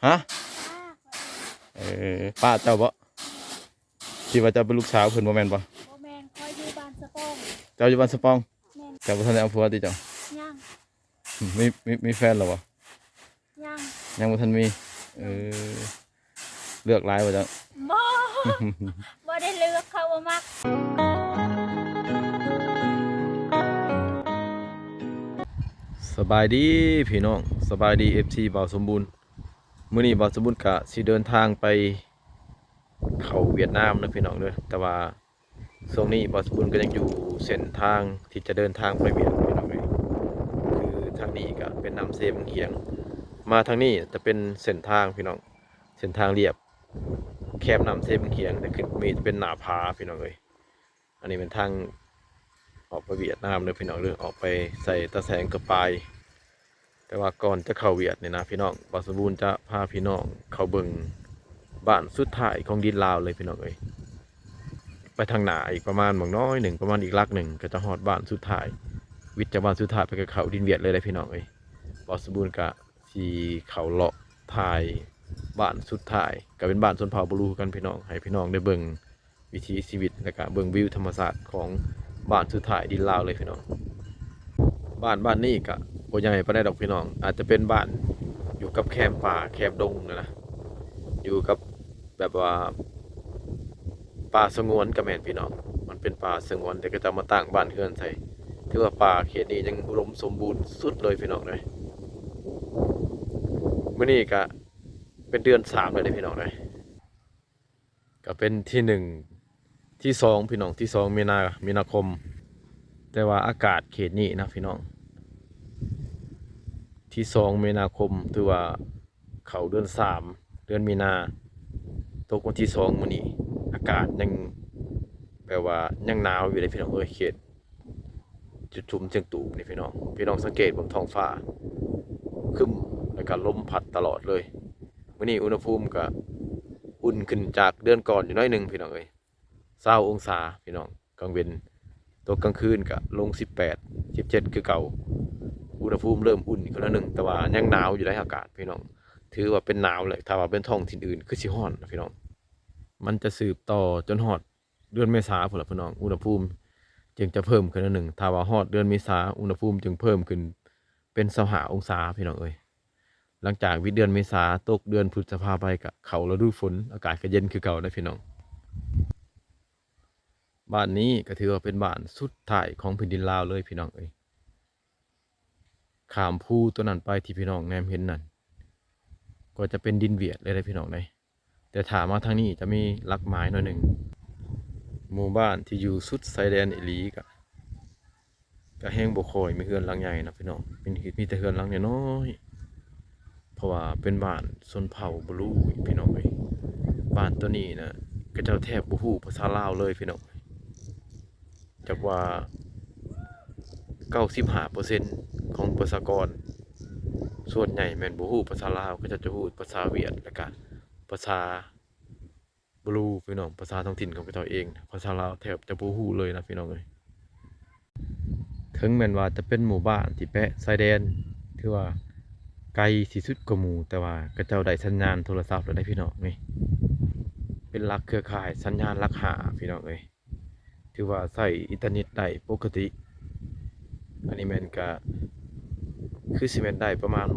ຮະ? ເອີ ປ້າເຈົ້າບໍ? ທີ່ວ່າເຈົ້າເປັນລູກສາວເພິ່ນບໍ່ແມ່ນບໍ? ບໍ່ແມ່ນ ຂ້ອຍຢູ່ບ້ານສະປອງ. ເຈົ້າຢູ່ບ້ານສະປອງ? ແມ່ນ. ເຈົ້າບໍ່ທັນໄດ້ເອົາຜົວຕິເຈົ້າ? ຍັງ. ມີ ມີ ມີແຟນແລ້ວບໍ່? ຍັງ. ຍັງບໍ່ທັນມີ. ເອີ ເລືອກຫຼາຍບໍ່ເຈົ້າ? ບໍ່ ບໍ່ໄດ້ເລືອກ ເຂົາບໍ່ມັກ. ສະບາຍດີພີ່ນ້ອງ ສະບາຍດີ ເອັຟຊີ ບ່າວສົມບູນ. ມື້ນີ້ບ່າວສົມບູນກະຊິເດີນທາງໄປເຂົ້າຫວຽດນາມເດີພີ່ນ້ອງເດີ ແຕ່ວ່າ ຊ່ວງນີ້ບ່າວສົມບູນກໍຍັງຢູ່ເສັ້ນທາງທີ່ຈະເດີນທາງໄປຫວຽດພີ່ນ້ອງເອີຍ. ຄືທາງນີ້ກໍເປັນນ້ຳເຊບັ້ງຫຽງ ມາທາງນີ້ຈະເປັນເສັ້ນທາງພີ່ນ້ອງ ເສັ້ນທາງລຽບ ແຄມນ້ຳເຊບັ້ງຫຽງ ແຕ່ຂຶ້ນມີຈະເປັນໜ້າຜາພີ່ນ້ອງເອີຍ. ອັນນີ້ແມ່ນທາງອອກໄປຫວຽດນາມເດີພີ່ນ້ອງເດີ ອອກໄປໃສ່ຕາແສງກະປາຍ. ແຕ່ວ່າກ່ອນຈະເຂົ້າຫວຽດນີ້ນະພີ່ນ້ອງ ບ່າວສົມບູນຈະພາພີ່ນ້ອງເຂົ້າເບິ່ງບ້ານສຸດທ້າຍຂອງດິນລາວເລີຍພີ່ນ້ອງເອີຍ. ໄປທາງໜ້າອີກປະມານໝ່ອງນ້ອຍໜຶ່ງ ປະມານອີກຫຼັກໜຶ່ງ ກໍຈະຮອດບ້ານສຸດທ້າຍ ວິດຈາກບ້ານສຸດທ້າຍໄປກໍເຂົ້າດິນຫວຽດເລີຍເດ້ພີ່ນ້ອງເອີຍ. ບ່າວສົມບູນກະຊິເຂົ້າເລາະຖ່າຍບ້ານສຸດທ້າຍ ກໍເປັນບ້ານຊົນເຜົ່າບລູຄືກັນພີ່ນ້ອງ ໃຫ້ພີ່ນ້ອງໄດ້ເບິ່ງ ວິຖີຊີວິດ ແລ້ວກະເບິ່ງວິວທຳມະຊາດຂອງບ້ານສຸດທ້າຍດິນລາວເລີຍພີ່ນ້ອງ. ບ້ານ ບ້ານນີ້ກະບໍ່ໃຫຍ່ປານໃດດອກພີ່ນ້ອງ ອາດຈະເປັນບ້ານຢູ່ກັບແຄມປ່າແຄມດົງຫັ້ນນະ ຢູ່ກັບແບບວ່າປ່າສະຫງວນກະແມ່ນພີ່ນ້ອງ ມັນເປັນປ່າສະຫງວນ ແຕ່ເຂົາເຈົ້າມາຕັ້ງບ້ານເຮືອນໃສ່. ຖືວ່າປ່າເຂດນີ້ຍັງອຸດົມສົມບູນສຸດເລີຍພີ່ນ້ອງເອີຍ. ມື້ນີ້ກະເປັນເດືອນສາມແລ້ວເດ້ພີ່ນ້ອງເອີຍ. ກໍເປັນທີໜຶ່ງ ທີສອງພີ່ນ້ອງ ທີສອງມີນາ ມີນາຄົມ ແຕ່ວ່າອາກາດເຂດນີ້ນະພີ່ນ້ອງ ທີສອງມີນາຄົມ ຖືວ່າເຂົ້າເດືອນສາມ ເດືອນມີນາ ຕົກວັນທີສອງມື້ນີ້ ອາກາດຍັງແບບວ່າຍັງໜາວຢູ່ເດ້ພີ່ນ້ອງເອີຍ ເຂດ ຈຸດຊຸມຊຽງຕູບນີ້ພີ່ນ້ອງ ພີ່ນ້ອງສັງເກດເບິ່ງທ້ອງຟ້າ ຄຶ້ມ ແລ້ວກະລົມພັດຕະຫຼອດເລີຍ. ມື້ນີ້ອຸນຫະພູມກະອຸ່ນຂຶ້ນຈາກເດືອນກ່ອນຢູ່ໜ້ອຍໜຶ່ງພີ່ນ້ອງເອີຍ ຊາວອົງສາພີ່ນ້ອງ ກາງເວັນ ຕົກກາງຄືນກະລົງສິບແປດ ສິບເຈັດຄືເກົ່າ. ອຸນຫະພູມເລີ່ມອຸ່ນຂຶ້ນໜ້ອຍໜຶ່ງ ແຕ່ວ່າຍັງໜາວຢູ່ໃນອາກາດພີ່ນ້ອງ ຖືວ່າເປັນໜາວແຫຼະ ຖ້າວ່າເປັນທ້ອງຖິ່ນອື່ນຄືຊິຮ້ອນພີ່ນ້ອງ. ມັນຈະສືບຕໍ່ຈົນຮອດ ເດືອນເມສາພຸ້ນລະພີ່ນ້ອງ ອຸນຫະພູມຈຶ່ງຈະເພີ່ມຂຶ້ນໜ້ອຍໜຶ່ງ ຖ້າວ່າຮອດເດືອນເມສາ ອຸນຫະພູມຈຶ່ງເພີ່ມຂຶ້ນເປັນຊາວຫ້າອົງສາພີ່ນ້ອງເອີຍ. ຫຼັງຈາກວິດເດືອນເມສາ ຕົກເດືອນພຶດສະພາໄປ ກະເຂົ້າລະດູຝົນ ອາກາດກະເຢັນຄືເກົ່າເດ້ພີ່ນ້ອງ. ບ້ານນີ້ກະຖືວ່າເປັນບ້ານສຸດທ້າຍຂອງແຜ່ນດິນລາວເລີຍພີ່ນ້ອງເອີຍ. ຂ້າມພູຕົວນັ້ນໄປທີ່ພີ່ນ້ອງແນມເຫັນນັ້ນ ກໍຈະເປັນດິນຫວຽດເລີຍເດ້ພີ່ນ້ອງເດ້. ແຕ່ຖ້າມາທາງນີ້ຈະມີຫຼັກໝາຍໜ້ອຍໜຶ່ງ ໝູ່ບ້ານທີ່ຢູ່ສຸດຊາຍແດນອີ່ຫຼີກະ ກະແຮງບໍ່ຄ່ອຍມີເຮືອນຫຼັງໃຫຍ່ນະພີ່ນ້ອງ ມີ ມີແຕ່ເຮືອນຫຼັງນ້ອຍໆ ເພາະວ່າເປັນບ້ານຊົນເຜົ່າບລູພີ່ນ້ອງເອີຍ. ບ້ານໂຕນີ້ນະ ເຂົາເຈົ້າແທບບໍ່ຮູ້ພາສາລາວເລີຍພີ່ນ້ອງເອີຍ. ຈັກວ່າເກົ້າສິບຫ້າເປີເຊັນຂອງປະຊາກອນ ສ່ວນໃຫຍ່ແມ່ນບໍ່ຮູ້ພາສາລາວ ເຂົາເຈົ້າຈະຮູ້ພາສາຫວຽດ ແລ້ວກະພາສາບລູພີ່ນ້ອງ ພາສາທ້ອງຖິ່ນຂອງເຂົາເຈົ້າເອງ ພາສາລາວແທບຈະບໍ່ຮູ້ເລີຍນະພີ່ນ້ອງເອີຍ. ເຖິງແມ່ນວ່າຈະເປັນໝູ່ບ້ານທີ່ແປະຊາຍແດນ ຖືວ່າໄກທີ່ສຸດກວ່າໝູ່ ແຕ່ວ່າເຂົາເຈົ້າໄດ້ສັນຍານໂທລະສັບແລ້ວເດ້ພີ່ນ້ອງ ນີ້ເປັນຫຼັກເຄືອຂ່າຍສັນຍານຫຼັກຫ້າພີ່ນ້ອງເອີຍ. ຖືວ່າໃຊ້ອິນເຕີເນັດໄດ້ປົກກະຕິ. ອັນນີ້ແມ່ນກະຄືຊິແມ່ນໄດ້ປະມານ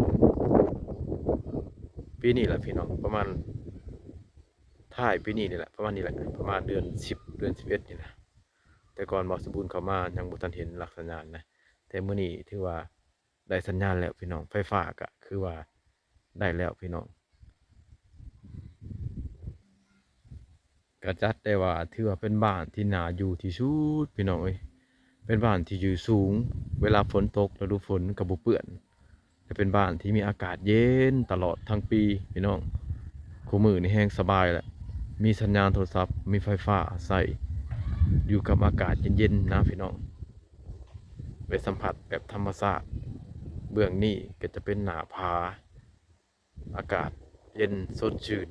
ປີນີ້ແຫຼະພີ່ນ້ອງ ປະມານທ້າຍປີນີ້ນີ້ແຫຼະ ປະມານນີ້ແຫຼະ ປະມານເດືອນສິບ ເດືອນສິບເອັດນີ້ນະ. ແຕ່ກ່ອນບ່າວສົມບູນເຂົ້າມາຍັງບໍ່ທັນເຫັນຫຼັກສັນຍານນະ ແຕ່ມື້ນີ້ຖືວ່າ ໄດ້ສັນຍານແລ້ວພີ່ນ້ອງ ໄຟຟ້າກະຄືວ່າໄດ້ແລ້ວພີ່ນ້ອງ. ກະຈັດໄດ້ວ່າຖືວ່າເປັນບ້ານທີ່ໜ້າຢູ່ທີ່ສຸດພີ່ນ້ອງເອີຍ. ເປັນບ້ານທີ່ຢູ່ສູງ ເວລາຝົນຕົກລະດູຝົນກະບໍ່ເປື້ອນ ແລະເປັນບ້ານທີ່ມີອາກາດເຢັນຕະຫຼອດທັງປີພີ່ນ້ອງ. ຄູ່ມື້ນີ້ແຮງສະບາຍແຫຼະ ມີສັນຍານໂທລະສັບ ມີໄຟຟ້າໃຊ້ ຢູ່ກັບອາກາດເຢັນໆນະພີ່ນ້ອງ. ໄປສຳຜັດແບບທຳມະຊາດ. ເບື້ອງນີ້ກໍຈະເປັນໜ້າຜາ ອາກາດເຢັນສົດຊື່ນ.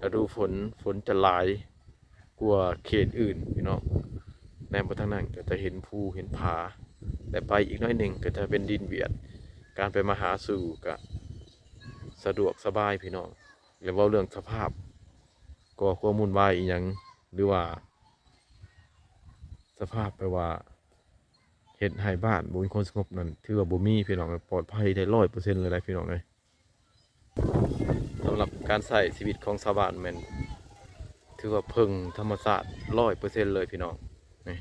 ລະດູຝົນ ຝົນຈະຫຼາຍກວ່າເຂດອື່ນພີ່ນ້ອງ. ແນມໄປທາງນັ້ນກໍຈະເຫັນພູເຫັນຜາ ແລະໄປອີກໜ້ອຍໜຶ່ງກໍຈະເປັນດິນຫວຽດ. ການໄປມາຫາສູ່ກະສ ສະດວກສະບາຍພີ່ນ້ອງ. ແລ້ວເວົ້າເລື່ອງສະພາບກໍ່ຄວາມວຸ່ນວາຍອີ່ຫຍັງ ຫຼືວ່າສະພາບແບບວ່າເຮັດໃຫ້ບ້ານບໍ່ມີຄວາມສະຫງົບນັ້ນ ຖືວ່າບໍ່ມີພີ່ນ້ອງ, ປອດໄພໄດ້ຮ້ອຍເປີເຊັນເລີຍນະພີ່ນ້ອງເອີຍ. ສຳລັບການໃຊ້ຊີວິດຂອງຊາວບ້ານແມ່ນຖືວ່າເພິ່ງທຳມະຊາດຮ້ອຍເປີເຊັນເລີຍພີ່ນ້ອງ. ນີ້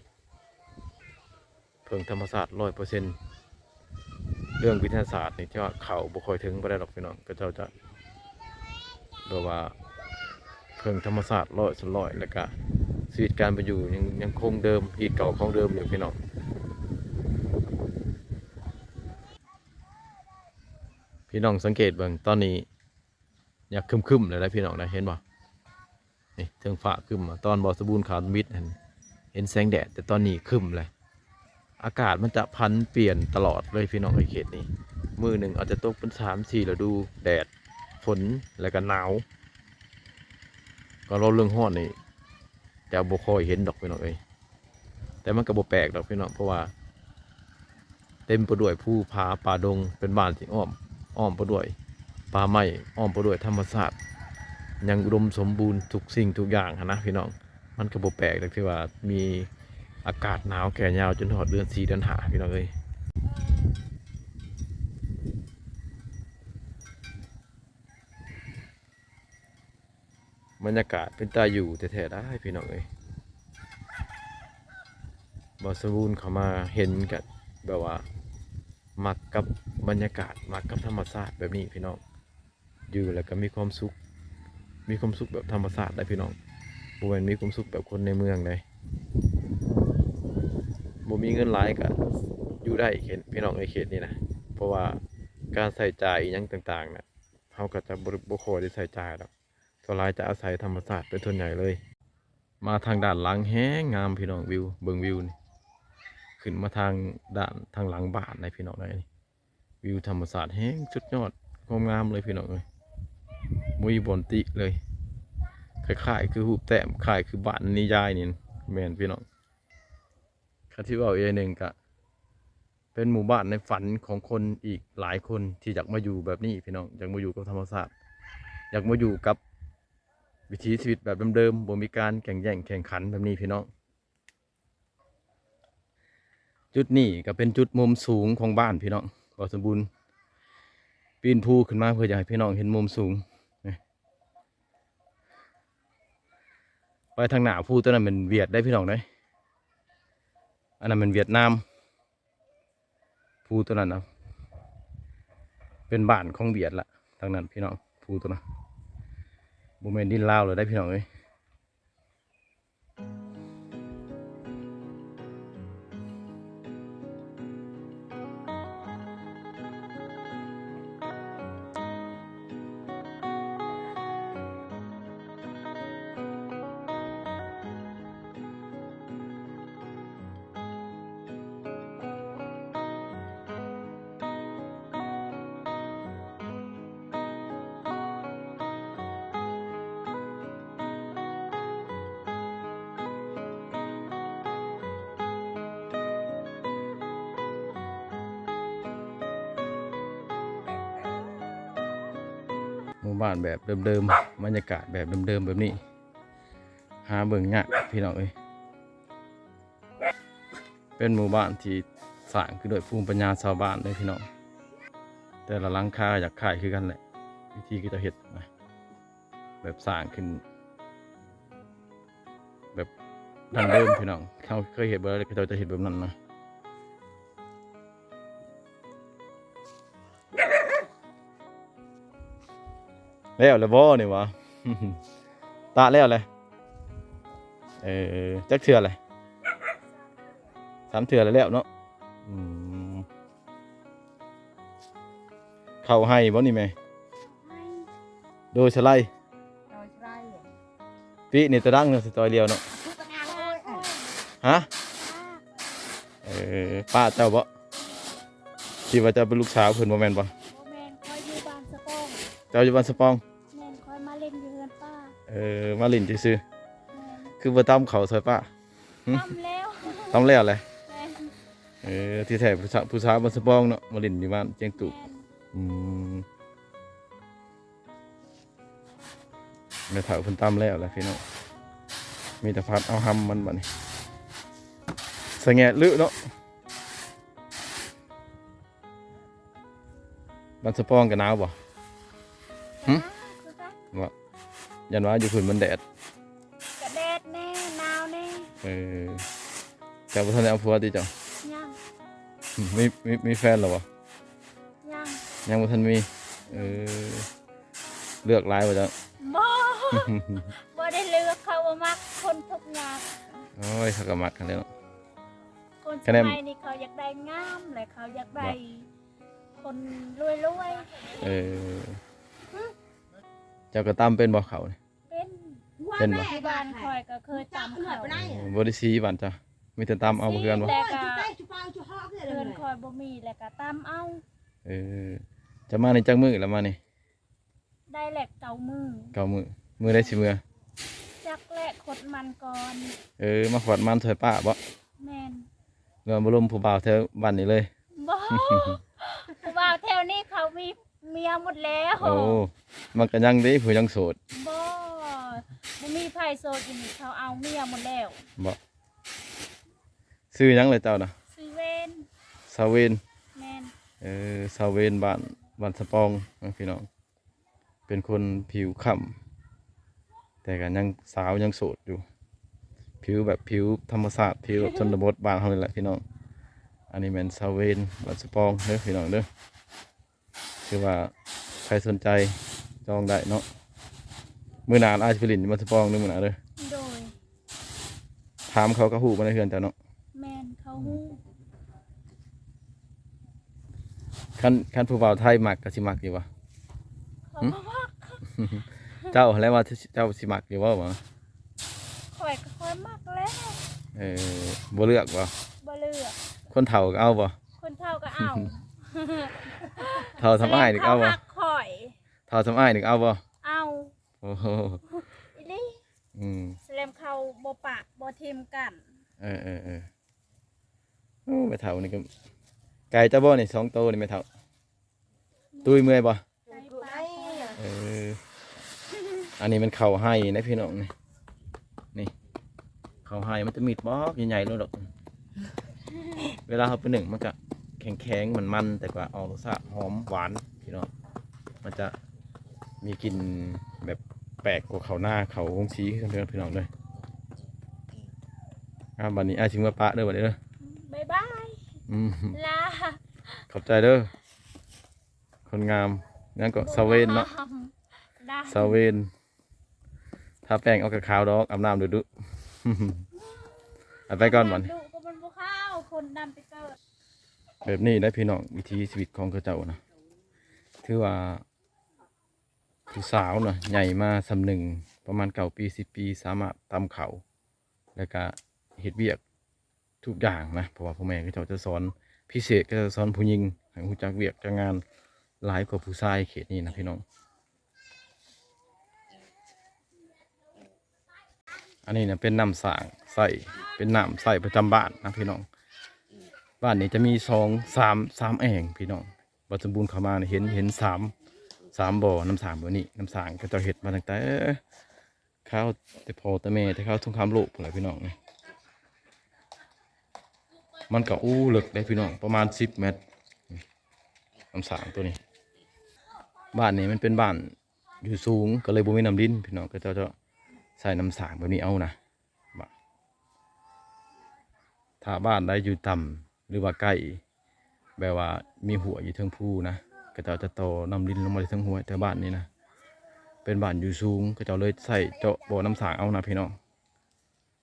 ເພິ່ງທຳມະຊາດຮ້ອຍເປີເຊັນ. ເລື່ອງວິທະຍາສາດນີ້ ທີ່ວ່າເຂົ້າບໍ່ຄ່ອຍເຖິງປານໃດດອກພີ່ນ້ອງ, ເຂົາເຈົ້າຈະແບບວ່າເພິ່ງທຳມະຊາດຮ້ອຍສ່ວນຮ້ອຍ ແລ້ວກະຊີວິດການເປັນຢູ່ຍັງ ຍັງຄົງເດີມ ຮີດເກົ່າຂອງເດີມຢູ່ພີ່ນ້ອງ. ພີ່ນ້ອງສັງເກດເບິ່ງ ຕອນນີ້ ຢາກຄຶ້ມໆແລ້ວໄດ໋ພີ່ນ້ອງນະ ເຫັນບໍ່? ນີ້ ເທິງຟ້າຄຶ້ມ ຕອນບ່າວສະບູນເຂົ້າທຳອິດຫັ້ນເຫັນແສງແດດ, ແຕ່ຕອນນີ້ຄຶ້ມແລ້ວ. ອາກາດມັນຈະຜັນປ່ຽນຕະຫຼອດເລີຍພີ່ນ້ອງເອີຍ ເຂດນີ້. ມື້ໜຶ່ງອາດຈະຕົກເປັນສາມສີ່ລະດູ ແດດ ຝົນ ແລ້ວກໍໜາວ. ການເວົ້າເລື່ອງຮ້ອນນີ້ຈະບໍ່ຄ່ອຍເຫັນດອກພີ່ນ້ອງເອີຍ. ແຕ່ມັນກໍບໍ່ແປກດອກພີ່ນ້ອງ, ເພາະວ່າເຕັມໄປດ້ວຍພູຜາປ່າດົງ, ເປັນບ້ານທີ່ອ້ອມ ອ້ອມໄປດ້ວຍປ່າໄມ້, ອ້ອມໄປດ້ວຍທຳມະຊາດ, ຍັງອຸດົມສົມບູນທຸກສິ່ງທຸກຢ່າງຫັ້ນນະພີ່ນ້ອງ. ມັນກໍບໍ່ແປກດອກທີ່ວ່າມີອາກາດໜາວແກ່ຍາວຈົນຮອດເດືອນສີ່ເດືອນຫ້າພີ່ນ້ອງເອີຍ. ບັນຍາກາດເປັນຕາຢູ່ແທ້ໆໄດ໋ພີ່ນ້ອງເອີຍ. ບ່າວສະບູນເຂົ້າມາເຫັນກະແບບວ່າມັກກັບບັນຍາກາດ ມັກກັບທຳມະຊາດແບບນີ້ພີ່ນ້ອງ. ຢູ່ແລ້ວກໍມີຄວາມສຸກ ມີຄວາມສຸກແບບທຳມະຊາດໄດ໋ພີ່ນ້ອງ, ບໍ່ແມ່ນມີຄວາມສຸກແບບຄົນໃນເມືອງໃດ໋. ບໍ່ມີເງິນຫຼາຍກໍຢູ່ໄດ້ເຂດ ພີ່ນ້ອງເອີຍ ເຂດນີ້ນະ. ເພາະວ່າການໃຊ້ຈ່າຍອີ່ຫຍັງຕ່າງໆນະ ເຮົາກໍຈະບໍ່ ບໍ່ຄ່ອຍໄດ້ໃຊ້ຈ່າຍດອກ. ສ່ວນຫຼາຍຈະອາໄສທຳມະຊາດເປັນສ່ວນໃຫຍ່ເລີຍ. ມາທາງດ້ານຫຼັງແຮງງາມພີ່ນ້ອງ, ວິວ ເບິ່ງວິວນີ້ ຂຶ້ນມາທາງດ້ານທາງຫຼັງບ້ານໃດ໋ພີ່ນ້ອງເອີຍ. ວິວທຳມະຊາດແຮງສຸດຍອດ ຄວາມງາມເລີຍພີ່ນ້ອງເອີຍ, ບໍ່ມີບ່ອນຕິເລີຍ. ຄ້າຍໆຄືຮູບແຕ້ມ ຄ້າຍຄືບ້ານໃນນິຍາຍນີ້ ແມ່ນພີ່ນ້ອງ. ຄັນຊິເວົ້າອີກໜຶ່ງກະ ເປັນໝູ່ບ້ານໃນຝັນຂອງຄົນອີກຫຼາຍຄົນທີ່ຢາກມາຢູ່ແບບນີ້ພີ່ນ້ອງ, ຢາກມາຢູ່ກັບທຳມະຊາດ, ຢາກມາຢູ່ກັບວິຖີຊີວິດແບບເດີມໆ, ບໍ່ມີການແກ່ງແຍ່ງແຂ່ງຂັນແບບນີ້ພີ່ນ້ອງ. ຈຸດນີ້ກໍເປັນຈຸດມຸມສູງຂອງບ້ານພີ່ນ້ອງ. ບ່າວສົມບູນປີນພູຂຶ້ນມາເພື່ອຢາກໃຫ້ພີ່ນ້ອງເຫັນມຸມສູງ. ໄປທາງໜ້າພູຕົວນັ້ນແມ່ນຫວຽດໄດ໋ພີ່ນ້ອງເອີຍ, ອັນນັ້ນແມ່ນຫວຽດນາມ. ພູຕົວນັ້ນນະ ເປັນບ້ານຂອງຫວຽດລະ ທາງນັ້ນພີ່ນ້ອງ. ພູຕົວນັ້ນ ບໍ່ແມ່ນດິນລາວແລ້ວໄດ໋ພີ່ນ້ອງເອີຍ. ໝູ່ບ້ານແບບເດີມໆ ບັນຍາກາດແບບເດີມໆ ແບບນີ້ ຫາເບິ່ງຍາກພີ່ນ້ອງເອີຍ. ເປັນໝູ່ບ້ານທີ່ສ້າງຂຶ້ນດ້ວຍພູມປັນຍາຊາວບ້ານເດ້ພີ່ນ້ອງ. ແຕ່ລະຫຼັງຄາຢາກຄ້າຍຄືກັນແຫຼະ ວິທີເຂົາເຈົ້າເຮັດນະ ແບບສ້າງຂຶ້ນແບບດັ້ງເດີມພີ່ນ້ອງ. ເຮົາເຄີຍເຮັດບໍ່ໄດ້ ເຂົາເຈົ້າຈະເຮັດແບບນັ້ນນະ. ແລ້ວແລ້ວບໍ່ນີ້ຫວາ? ຕາແລ້ວແຫຼະ. ເອີ ຈັກເທື່ອແຫຼະ? ສາມເທື່ອແລ້ວເນາະ. ອືມ ເຂົ້າໄຮ່ບໍ່ນີ້ແມ່? ໂດຍສະໄລ ໂດຍສະໄລ. ປີນີ້ຕະດັງເນາະ ສະຕອຍລຽວເນາະ. ຮະ? ເອີ ປ້າເຈົ້າບໍ່? ທີ່ວ່າເຈົ້າເປັນລູກສາວເພິ່ນ ບໍ່ແມ່ນບໍ່? ບໍ່ແມ່ນ, ຂ້ອຍຢູ່ບ້ານສະປອງ. ເຈົ້າຢູ່ບ້ານສະປອງ? ແມ່ນ, ຂ້ອຍມາຫຼິ້ນຢູ່ເຮືອນປ້າ. ເອີ ມາຫຼິ້ນຊື່ໆ. ແມ່ນ. ຄືບໍ່ຕຳເຂົ້າຊ່ອຍປ້າ? ຫຶ? ຕຳແລ້ວ ຕຳແລ້ວແຫຼະ. ແມ່ນ. ເອີ ທີ່ແທ້ຜູ້ສາວ ຜູ້ສາວບ້ານສະປອງເນາະ ມາຫຼິ້ນຢູ່ບ້ານຈຽງຕູບ. ແມ່ນ. ອືມ. ແມ່ເຖົ້າເພິ່ນຕຳແລ້ວລະພີ່ນ້ອງ ມີແຕ່ຜັດເອົາຫຳມັນບາດນີ້ ສະແງະລຶເນາະ. ບ້ານສະປອງກໍໜາວບໍ່? ຫຶ? ໜາວຄືກັນ ບໍ່ ຢ້ານວ່າຢູ່ພຸ້ນມັນແດດ ກະແດດແດ່ ໜາວແດ່. ເອີ ເຈົ້າບໍ່ທັນໄດ້ເອົາຜົວຕິເຈົ້າ? ຍັງ. ມີ ມີ ມີແຟນແລ້ວບໍ່? ຍັງ ຍັງບໍ່ທັນມີ. ເອີ ເລືອກຫຼາຍບໍ່ເຈົ້າ? ບໍ່ ບໍ່ໄດ້ເລືອກ ເຂົາບໍ່ມັກຄົນທຸກຍາກ. ໂອ້ຍ ເຂົາກໍມັກຫັ້ນແຫຼະເນາະ ຄົນສະໄໝນີ້ເຂົາຢາກໄດ້ງາມ ແລະເຂົາຢາກໄດ້ຄົນລວຍໆ. ເອີ ເຈົ້າກໍຕຳເປັນບໍ່ເຂົ້ານີ້? ເປັນ ເປັນບໍ່? ທີ່ບ້ານຂ້ອຍກໍເຄີຍຕຳເຂົ້າ. ເອີ ບໍ່ໄດ້ສີບ້ານເຈົ້າ ມີແຕ່ຕຳເອົາເຮືອນບໍ່? ແລ້ວກໍເຮືອນຂ້ອຍບໍ່ມີ ແລ້ວກໍຕຳເອົາ. ເອີ ເຈົ້າມານີ້ຈັກມື້ແລ້ວມານີ້? ໄດ້ແລ້ວເກົ້າມື້. ເກົ້າມື້ ມື້ໃດຊິເມືອ? ຈັກແຫຼະ ຂົດມັນກ່ອນ. ເອີ ມາຂວດມັນຊ່ອຍປ້າບໍ່? ແມ່ນ. ແລ້ວບໍ່ລົມຜູ້ບ່າວແຖວບ້ານນີ້ເລີຍ? ບໍ່ ຜູ້ບ່າວແຖວນີ້ເຂົາມີເມຍໝົດແລ້ວ. ໂອ້ ມັນກໍຍັງເດ້ ຜູ້ຍັງໂສດ. ບໍ່ ບໍ່ມີໃຜໂສດຢູ່ນີ້ ເຂົາເອົາເມຍໝົດແລ້ວ. ບໍ່ ຊື່ຫຍັງລະເຈົ້ານະ? ຊື່ເວນ. ສາວເວນ. ແມ່ນ. ເອີ ສາວເວນ ບ້ານ ບ້ານສະປອງເນາະພີ່ນ້ອງ. ເປັນຄົນຜິວຄ້ຳ ແຕ່ກໍຍັງສາວ ຍັງໂສດຢູ່ ຜິວແບບຜິວທຳມະຊາດ ຜິວແບບຊົນນະບົດບ້ານເຮົານີ້ແຫຼະພີ່ນ້ອງ. ອັນນີ້ແມ່ນສາວເວນ ບ້ານສະປອງເດີພີ່ນ້ອງເດີ ຄືວ່າໃຜສົນໃຈຈອງໄດ້ເນາະ. ມື້ໜ້າອ້າຍຊິໄປຫຼິ້ນຢູ່ບ້ານສະປອງເດີ ມື້ໜ້າເດີ. ໂດຍ. ຖາມເຂົາກໍຮູ້ບໍ່ໃນເຮືອນເຈົ້າເນາະ? ແມ່ນ ເຂົາຮູ້. ຄັນ ຄັນຜູ້ບ່າວໄທມັກກໍຊິມັກຢູ່ບໍ່? ເຂົາບໍ່ມັກ. ເຈົ້າຫັ້ນແຫຼະວ່າເຈົ້າຊິມັກຢູ່ບໍ່ຫວາ? ຂ້ອຍກໍຂ້ອຍມັກແຫຼະ. ເອີ ບໍ່ເລືອກບໍ່? ບໍ່ເລືອກ. ຄົນເຖົ້າກໍເອົາບໍ່? ຄົນເຖົ້າກໍເອົາ. ເຖົ້າສ່ຳອ້າຍນີ້ກໍເອົາບໍ່? ເຂົາຮັກຂ້ອຍ. ເຖົ້າສ່ຳອ້າຍນີ້ກໍເອົາບໍ່? ເອົາ. ໂອ້ໂຫ ອີ່ຫຼີ. ອືມ ສະແລມເຂົາບໍ່ປະບໍ່ຖິ້ມກັນ. ເອີໆໆ. ໂອ້ ແມ່ເຖົ້ານີ້ກໍ ໄກ່ເຈົ້າບໍ່ນີ້ ສອງໂຕນີ້ແມ່ເຖົ້າ? ຕຸ້ຍເມື່ອຍບໍ່? ໄກ່ໄປ. ເອີ ອັນນີ້ມັນເຂົ້າໄຮ່ນະພີ່ນ້ອງນີ້ ນີ້ ເຂົ້າໄຮ່ມັນຈະມີດບອກໃຫຍ່ໆໂລດດອກ. ເວລາເຮົາໄປໜຶ້ງມັນກະແຂງໆ ມັນໆ ແຕ່ວ່າອອກລົດຊາດຫອມຫວານພີ່ນ້ອງ. ມັນຈະມີກິ່ນແບບແປກກວ່າເຂົ້ານາເຂົ້າໂຮງສີຄືກັນພີ່ນ້ອງເດີ. ອ່າ ບັດນີ້ອ້າຍຊິເມືອປະເດີ ບັດນີ້ເດີ. ບາຍບາຍ. ອືມ ລາ. ຂອບໃຈເດີ. ຄົນງາມ ຫຍັງເກາະ ສາວເວນເນາະ. ສາວເວນ ທາແປ້ງເອົາກະຂາວດອກ ອາບນ້ຳດຸໆ. ເອົາໄປກ່ອນບັດນີ້. ດຸກໍມັນບໍ່ຂາວ ຄົນດຳແຕ່ເກີດ. ແບບນີ້ແຫຼະພີ່ນ້ອງ ວິຖີຊີວິດຂອງເຂົາເຈົ້ານະ ຖືວ່າຜູ້ສາວນະ ໃຫຍ່ມາສ່ຳໜຶ່ງ ປະມານເກົ້າປີ ສິບປີ ສາມາດຕຳເຂົ້າ ແລ້ວກະເຮັດວຽກ ທຸກຢ່າງນະ ເພາະວ່າພໍ່ແມ່ເຂົາເຈົ້າຈະສອນພິເສດ ເຂົາເຈົ້າຈະສອນຜູ້ຍິງໃຫ້ຮູ້ຈັກວຽກຈັກງານຫຼາຍກວ່າຜູ້ຊາຍເຂດນີ້ນະພີ່ນ້ອງ. ອັນນີ້ນະເປັນນ້ຳສ້າງໃຊ້ ເປັນນ້ຳໃຊ້ປະຈຳບ້ານນະພີ່ນ້ອງ. ບ້ານນີ້ຈະມີສອງ ສາມ ສາມແອ່ງພີ່ນ້ອງ. ບັດສົມບູນເຂົ້າມານີ້ເຫັນ ເຫັນສາມ ສາມບໍ່ນ້ຳສ້າງແບບນີ້. ນ້ຳສ້າງເຂົາເຈົ້າເຮັດມາຕັ້ງແຕ່ ຄາວແຕ່ພໍ່ແຕ່ແມ່ ແຕ່ຄາວສົງຄາມໂລກພຸ້ນແຫຼະພີ່ນ້ອງ. ມັນກໍ ໂອ້ ເລິກເດ້ພີ່ນ້ອງ ປະມານສິບແມັດ ນ້ຳສ້າງໂຕນີ້. ບ້ານນີ້ມັນເປັນບ້ານຢູ່ສູງ ກໍເລີຍບໍ່ມີນ້ຳລິນພີ່ນ້ອງ ເຂົາເຈົ້າຈະໃຊ້ນ້ຳສ້າງແບບນີ້ເອົານະ. ຖ້າບ້ານໃດຢູ່ຕ່ຳ ຫຼືວ່າໃກ້ ແບບວ່າມີຫ້ວຍຢູ່ເທິງພູນະ ເຂົາເຈົ້າຈະຕໍ່ນ້ຳລິນລົງມາຈາກເທິງຫ້ວຍ. ແຕ່ບ້ານນີ້ນະ ເປັນບ້ານຢູ່ສູງ ເຂົາເຈົ້າເລີຍໃຊ້ເຈາະບໍ່ນ້ຳສ້າງເອົານະພີ່ນ້ອງ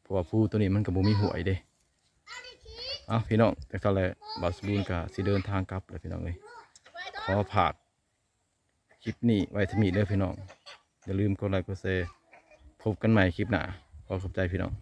ເພາະວ່າພູໂຕນີ້ມັນກໍບໍ່ມີຫ້ວຍເດ້. ເອົ້າ ພີ່ນ້ອງ ຈັ່ງຊັ້ນແຫຼະ ບ່າວສະບູນກໍຊິເດີນທາງກັບແລ້ວພີ່ນ້ອງເອີຍ. ຂໍຝາກ ຄລິບນີ້ໄວ້ສ່ຳນີ້ເດີພີ່ນ້ອງ. ຢ່າລືມກົດໄລກົດແຊ. ພົບກັນໃໝ່ຄລິບໜ້າ. ຂໍຂອບໃຈພີ່ນ້ອງ.